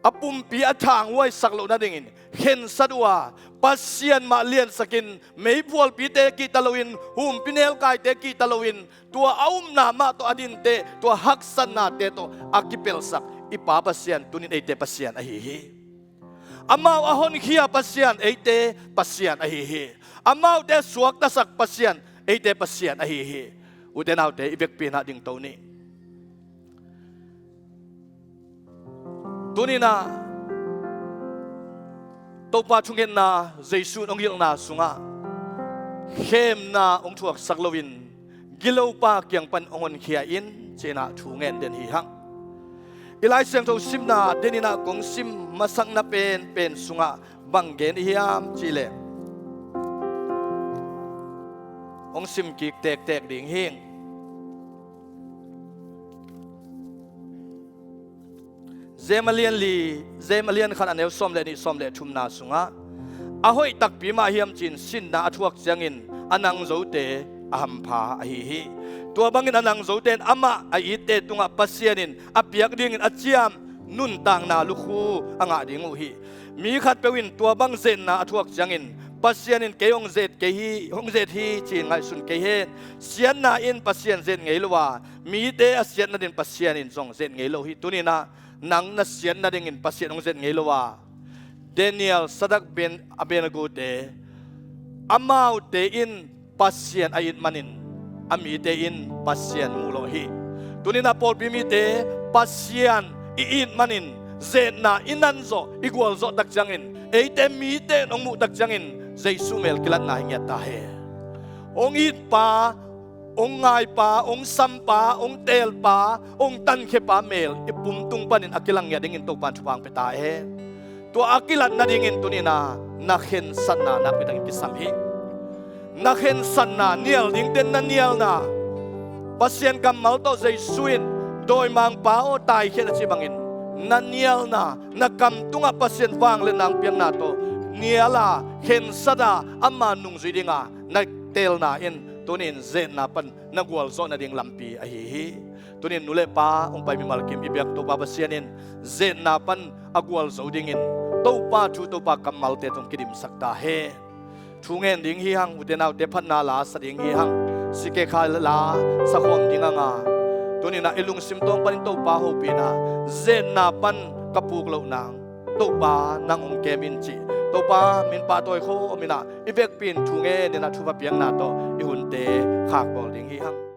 a pumpi a thanghuaisak loh nadingin khensat uh a, Pasian mah liansakin, meiphualpite kihta loin, humpi nelkaite kihta loin, tua a upna mah tawh a dinteh, tua haksatnate tawh a kipelhsak i Pa Pasian tuni-in eite Pasian ahi hi. Amau a honkhia Pasian eite Pasian ahi hi. Amaute a suaktasak Pasian eite Pasian ahi hi. Ute naute, i vekpi-in ah dingto ni. Tuni-in ah Topa thungetna, Jesu in hong hilhna sungah khemna hong thuaksak loin, gilopa kiang pan hong honkhia in, ci-in ah thu ngen den hi hang. I Lai Siangtho simna den in ah kong sim masakna penpen sungah bang gen i hiam cihleh, hong simkik tektek ding hing. Jem a lian li, Jem a lian khat, a neu sawm le nih, sawm le thumna sungah, a hoih takpi mah hiam ci-in sinna a thuak ciangin a nangzote a hampha ahi hi. Tua bangin a nangzote in amah a itte tungah Pasian in a piak dingin a ciam nuntakna lukhu a ngah ding uh hi. Mi khatpeuh in tua bang ze-etna a thuak ciangin Pasian in kei hong ze-et kei hi, hong ze-et hi ci-in ngaihsun kei hen. Siatna in Pasian ze-et ngei lo a, mite a siat nading Pasian in zong ze-et ngei lo hi. Tuni-in ah nang na siat nadingin Pasian hong ze-et ngei lo a, Daniel, Sadrak, Ben, Abednego-te, amaute in Pasian a it manin a mite in Pasian muh lawh hi. Tuni-in ah pawlpi mite Pasian i it manin ze-etna i nanzawh, i gualzawh tak ciangin, eite mite in hong muh tak ciangin Jesu mel kilatna hi ngiat ta hen. Hong itpa, hong ngaipa, hong sampa, hong teelpa, hong tankhiapa mel i pum tung panin a kilang ngiat dingin Topa'n thupha hong pia ta hen. Tua a kilat nadingin tuni-in ah na khensatna nakpi takin kisam hi. Na khensatna, nial dingte na nialna, Pasian kammal tawh Jesu in dawimangpa aw, taikhiat a cih bangin na nialna, na kam tungah Pasian vangliatna hong piakna tawh nial a, khensat a, ama nungzui dinga na teelna in tuni-in ze-etna pan na gualzawh nading lampi ahi hi. Tuni-in nu le pa hong pai mimal kim i biak Topa Pasian in ze-etna pan a gualzo dingin Topa thu, Topa kammalte tawh hong kidimsak ta hen. Thu ngen ding hi hang, ute naute phatna la sa ding hi hang. Sikekha la sa khawm ding hang a, tuni-in ah i lungsim tawng panin Topa hopihna, ze-etna pan ka puk loh nang Topa nang hong kem in cih Topa min pahtawi khawm in ah i vekpi in thu ngen in ah thupha piakna tawh i hunte khakbawl ding hi hang.